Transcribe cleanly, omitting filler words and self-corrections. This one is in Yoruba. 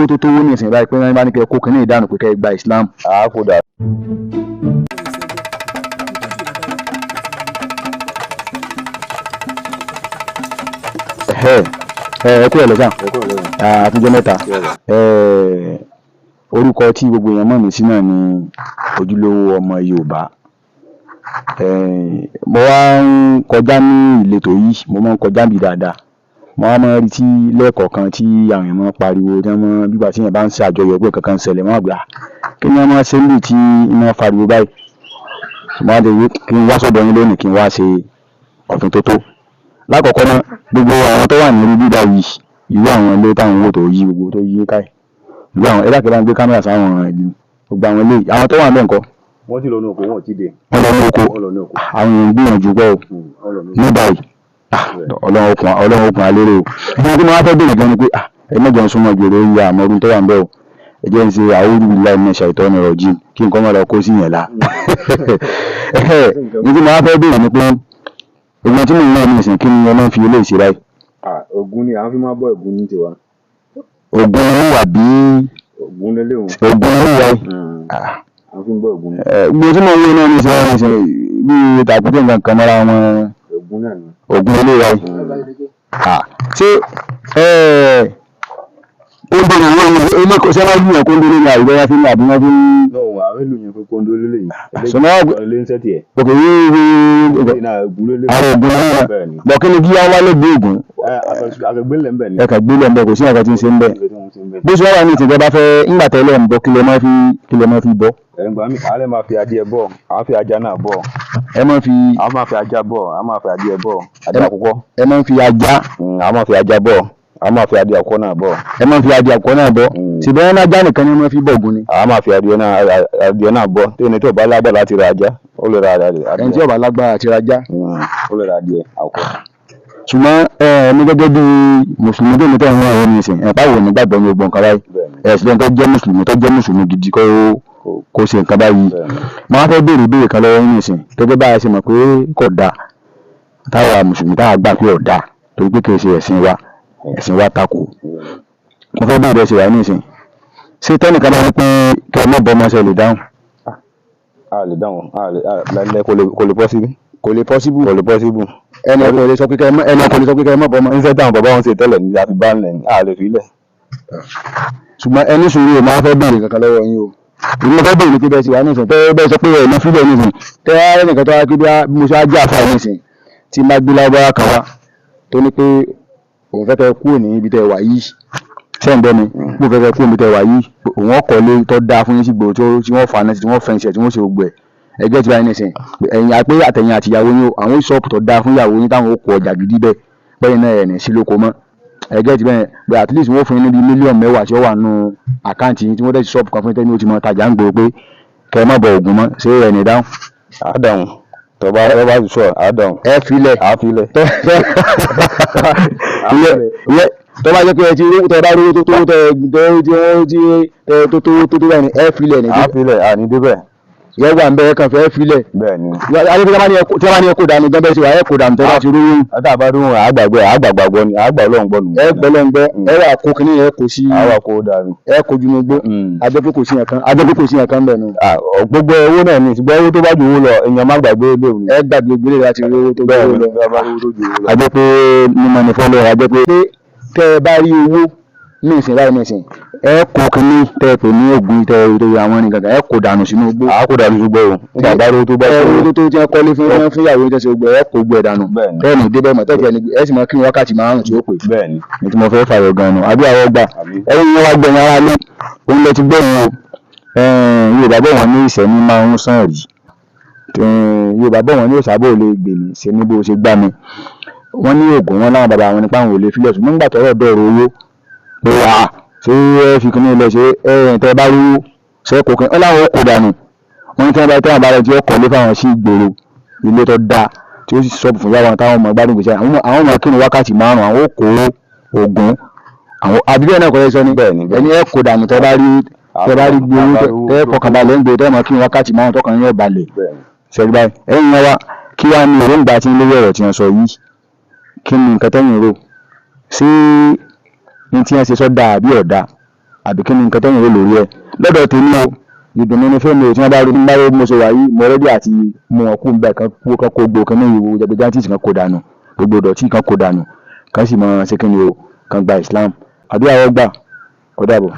owó tó tówó ní ìsìn báyìí pé wọ́n bá ní kẹ́ kó kínní ìdánù pé kẹ́ ẹ gba Islam? Àá kó dà. Ẹ ẹ kú ẹ lọ́sàn àtijọ́ mẹ́ta. Orúkọ tí gbogbo èèyàn mọ̀ mí sí náà ni Ojúlówó Ọmọ Yorùbá. Mo wá ń kọjá ní ìletò yìí, mo máa ń kọjá níbí dáadáa. Mo wá máa ń rí tí lẹ́ẹ̀kọ̀ọ̀kan tí àwọn èèyàn máa ń pariwo, tí wọ́n máa ń bí ìgbà tí èèyàn bá ń ṣe àjọyọ̀ pé nǹkan kan ń ṣẹlẹ̀, wọ́n á gbà kí ni wọ́n máa ń ṣe níbi tí wọ́n máa ń pariwo báyìí. Mo wá dé kí n wá sọ́dọ̀ yín lónìí, kí n wá ṣe ọ̀fin tó tó. Lákọ̀ọ́kọ́ náà, gbogbo àwọn tó wà ní irú bíbá yìí, irú àwọn ilé táwọn wò tó yí gbogbo tó yí káì, irú àwọn ẹ̀dá kẹta ń gbé kámẹ́rà sáwọn ìlú, gbogbo àwọn ilé àwọn tó wà níbẹ̀ ńkọ́? Wọ́n ti lọ ní oko, wọ́n ò tí ì dé. Wọ́n lọ ní oko. Wọ́n lọ ní oko. Àwọn èèyàn gbìyànjú pẹ́ o. Wọ́n lọ ní ní báyìí, Ọlọ́run okùn alérè o. Ìgbà tí mo wá fẹ́ bèrè gan ni pé ẹ mẹ́jọ ń súnmọ́ gbèrò yìí, àmọ́ ọdún tó wà ń bẹ̀ o. Ẹ jẹ́ ń ṣe a'udhu billahi minash shaitani rajim kí nǹkan má lọ kó sí yẹn la. Ní tí mo wá fẹ́ bèrè ni pé ogun tí mò ń wá ní ìsìn, kí ni wọ́n máa ń fi eléyìí ṣe báyìí? Ògún ni à ń fi máa bọ́, Ògún ní tiwa. Ògún ló wà bí? Ògún lélẹ̀ òun. Ògún ló wà. À ń fi bọ́ Ògún. Gbogbo tí mò ń wí náà ní ìsìn ní ìsìn bí tàkúté nǹkan kan mọ́ra wọn. Ògún náà ni. Ògún ló wà yìí. Ṣé kóńdó ni wọ́n ilé kò sẹ́wọ́n gbìyànjú kóńdó ní àìgbẹ́ wá fi ní àbí wọ́n fi ń. Náà àwọn èlò yẹn pé kóńdó lélẹ̀ yìí. Sọmọ ilé ń sẹ́tì ẹ̀. Òkè yìí. Náà Ògún lélẹ̀. Àwọn Ògún náà. Bẹ́ẹ̀ ni. Bọ̀ kí ni kí á wálé gbé Ògún? Àgbẹ̀gbẹ̀lẹ̀ ń bẹ̀ ni. Ẹ̀ka gbélé ń bẹ̀, kò sí nǹkan tí ń ṣe ń bẹ̀. Bó ṣe wá wà ní ìtìjọba bá fẹ́ ńgbà tẹ́lẹ̀ ń bọ̀, kí lẹ máa fi bọ́? Ẹ̀ ń gbà mí, àá lè máa fi adìẹ bọ̀, àá fi ajá náà bọ̀. Ẹ máa fi. Àá máa fi ajá bọ̀, àá máa fi adìẹ bọ̀, adìẹ àkọ́kọ́. Ẹ máa fi ajá. Àá máa fi ajá bọ̀, àá máa fi adìẹ àkọ́kọ́ náà bọ̀. Ẹ máa fi adìẹ àkọ́kọ́ náà bọ̀. Ṣùgbọ́n ẹ máa já nìkan ni wọ́n fi bọ̀ Ògún ni. Àá máa fi adìẹ náà bọ̀. Tí ẹni tí ò bá lágbára láti ra ajá, ó lè ra adìẹ. Ẹni tí ò bá lágbára àti ra ajá. Ó lè ra adìẹ àkọ́kọ́. Ṣùgbọ́n ẹ ní gẹ́gẹ́ bí mùsùlùmí tó ní tẹ̀ ń wọ́n ẹ̀rọ nìsín, ẹ̀ báwo ní gbàgbọ́ ní gbogbo nǹkan báyìí? Ẹ̀ sì lẹ́nu tó jẹ́ mùsùlùmí, tó jẹ́ mùsùlùmí gidi, kó ṣe nǹkan báyìí. Mo wá fẹ́ béèrè ìbéèrè kan lọ́wọ́ yín nìsín. Gẹ́gẹ́ bá a ṣe mọ̀ pé kò dáa, táwa mùsùlùmí táwa gbà pé ò dáa, torí pé kì í ṣe ẹ̀sìn wa, ẹ̀sìn wa takò. Mo fẹ́ béèrè ẹ̀sìn wa nìsín, ṣé tẹ́nìkan bá ní pé kẹ́ ẹ má bọ́ ọmọ, ṣe lè dáhùn? A lè dáhùn, a lè lálẹ́, kò lè possible. Kò lè possible. Kò lè possible. Ẹnì kan lè sọ pé kẹ́ ẹ má, ẹnì kan lè sọ pé kẹ́ ẹ má bọ́ ọmọ. Iṣẹ́ táwọn bàbá wọn ṣe tẹ́lẹ̀ ní àfi bá ń lẹ̀ ní, a lè fi lẹ̀. Ṣùgbọ́n ẹni sùúrù, máa fẹ́ béèrè kankan lọ́wọ́ yín o. Ìlú fẹ́ béèrè pé bẹ́ẹ̀ sì wà nísìn, tẹ́ bẹ́ẹ̀ sọ pé ẹ̀ ní fílẹ̀ nísìn, tẹ́ wá rẹ́ nìkan tó wá pé bí mo ṣe á jẹ́ àfáà nísìn, tí n bá gbé lágbára kan wá tó ní pé òun fẹ́ kẹ́ kúrò ní ibi tẹ́ wà yìí, ṣé ń gbọ́ mi? Mo fẹ́ kẹ́ kúrò níbi tẹ́ wà yìí, òun ọkọ̀ lé tó dáa fún yín sí gbòòrò tí wọ́n fa náà, tí wọ́n fẹ́ǹsì ẹ̀, tí wọ́n ṣe gbogbo ẹ̀, ẹgbẹ́ tí báyìí nísìn, ẹ̀yìn àpé àtẹ̀yìn àtìyàwó yín o, àwọn ṣọ́ọ̀pù tó dáa fún ìyàwó yín táwọn ó kó ọjà gidi bẹ́ẹ̀ bẹ́ẹ̀ náà, ẹ̀ ní sí lóko mọ́, ẹgẹ́ ti bẹ́ẹ̀ pé at least wọ́n fún yín níbi mílíọ̀nù 10 tí ó wà nù àkáǹtì yín, tí wọ́n dẹ̀ sí ṣọ́ọ̀bù kan fún yín tẹ́ni ó ti mọ tajà ń gbòòrò, pé kẹ́ ẹ má bọ Ògún mọ́, ṣé ẹ̀ ní dáhùn? Á dáhùn, tó bá sọ, á dáhùn. Ẹ filẹ̀. Á filẹ̀. Ìyẹn tó bá jẹ́ pé ẹ ti rówó, tẹ bá rówó tó tó tẹ tẹ tó tó tó tó báyìí ni ẹ filẹ̀ ní. Á filẹ̀, à ní débẹ̀. Yẹ wà ń bẹ, ẹ kàn fẹ́ filẹ̀. Bẹ́ẹ̀ ni. Ayé tí wọ́n bá ní ẹ kó dànù gan, bẹ́ẹ̀ sì wà, ẹ kó dànù tẹ́ bá ti rówó. Tá a bá dún, àgbàgbọ́ àgbàgbọ́ ni, àgbà Ọlọ́run gbọ́ nù. Ẹ gbọ́lọ́ ń gbọ́, ẹ wà kó kinní yẹn kó sí. Á wà kó dànù. Ẹ kojú ní gbó, ajẹ́ pé kò sí yẹn kan, ajẹ́ pé kò sí yẹn kan bẹ̀ nù. Gbogbo owó náà ni, ṣùgbọ́n owó tó bá ju owó lọ, èèyàn má gbàgbé ilé òní. Ẹ gbàgbé gbélé láti rí owó tó Bẹ́ẹ̀ gbówó ni lọ. bí a bá rí owó tó ju owó lọ. Ajẹ́ pé mímọ ní fọ́lọ́, ajẹ́ pé tẹ́ ẹ bá rí owó ní ìsìn báyìí ní ìsìn, ẹ kó kinní tẹ́ ẹ pè ní Ògún, tẹ́ ẹ tó àwọn ní gangan, ẹ kó dànù sínú igbó. Á kó dànù, ṣùgbọ́n o nígbà bá rí owó tó bá ẹ ju owó tó tó tí wọ́n kọ́lé fún fún ìyàwó tẹ́sí gbogbo ẹ kó gbogbo ẹ̀ dànù. Bẹ́ẹ̀ ni. Tẹ́ẹ̀ ní débẹ̀ mọ́, tẹ́ẹ̀ ní ẹ sì máa kí wákàtí 5 tí ó pè. Bẹ́ẹ̀ ni. Ní tí mo fẹ́ fàyọ̀ gan-an nù àbí àwọn ọgbà. Àbí. Ẹ̀yin yẹn wá gbẹ̀yìn ara lé òun lẹ ti gbẹ̀yìn o. Yorùbá bọ̀ wọ́n ní ìṣẹ́ni máa ń sàn rí. Yorùbá bọ̀ wọ́n ní òṣàbò lè gbèmí ṣe ní bó ṣe gbá mi. Wọ́n ní Ògún wọn láwọn bàbá wọn nípa àwọn ò lè filẹ̀, ṣùgbọ́n nígbà tọ́rọ̀ dọ̀rọ̀ owó pé à ṣé ẹ fi kíní ilẹ̀ ṣe ẹ tẹ́ bá rówó ṣe kò kí ẹ láwọn ó kó dànù. Wọ́n ní tí wọ́n bá tẹ́wọ̀n bá rẹ̀ tí ó kọ́lé fáwọn sí ìgboro, ilé tó dáa tí ó sì ṣọ́ọ̀bù fún yàrá táwọn ọmọ gbádùn gbèsè, àwọn ọmọ kírun wákàtí 5, àwọn ó kó Ògún àwọn àbí bẹ́ẹ̀ náà kọ́ ẹ sọ ni. Bẹ́ẹ̀ ni, bẹ́ẹ̀. Ẹni ẹ kó dànù tẹ́ bá rí gbowó, tẹ́ fọkànbalẹ̀ ń gbé, tẹ́ mọ̀ kírun wákàtí 5, tọkàn yín ó balẹ̀. Bẹ́ẹ̀ ni. Ṣẹ́rí báyìí, ẹ̀yin yẹn wá, kí wàá ní èròǹgbà tí ń lórí ọ̀rọ̀ tí wọ́n sọ yìí? Kí ni nǹkan tẹ́yìn rò? Ṣé ní tí wọ́n ṣe sọ dáa àbí ọ̀dà? Àbí kí ni nǹkan tẹ́yìn rò lórí ẹ̀? Lọ́dọ̀ tèmi o, ìdùnnú ni fẹ́mi o. Tí wọ́n bá rí bá rí mo ṣe wà yìí, mo ready àti mú wọn kú bẹ́ẹ̀, kan kú, kan kó gbó kan ní ìwò jẹgbẹjántìsì, kan kó dànù, gbogbo ìdọ̀tí kan kó dànù, kan sì mọ ṣe kí ni o, kan gba Islam. Àdúrà wọn gbà. Ó dàbọ̀.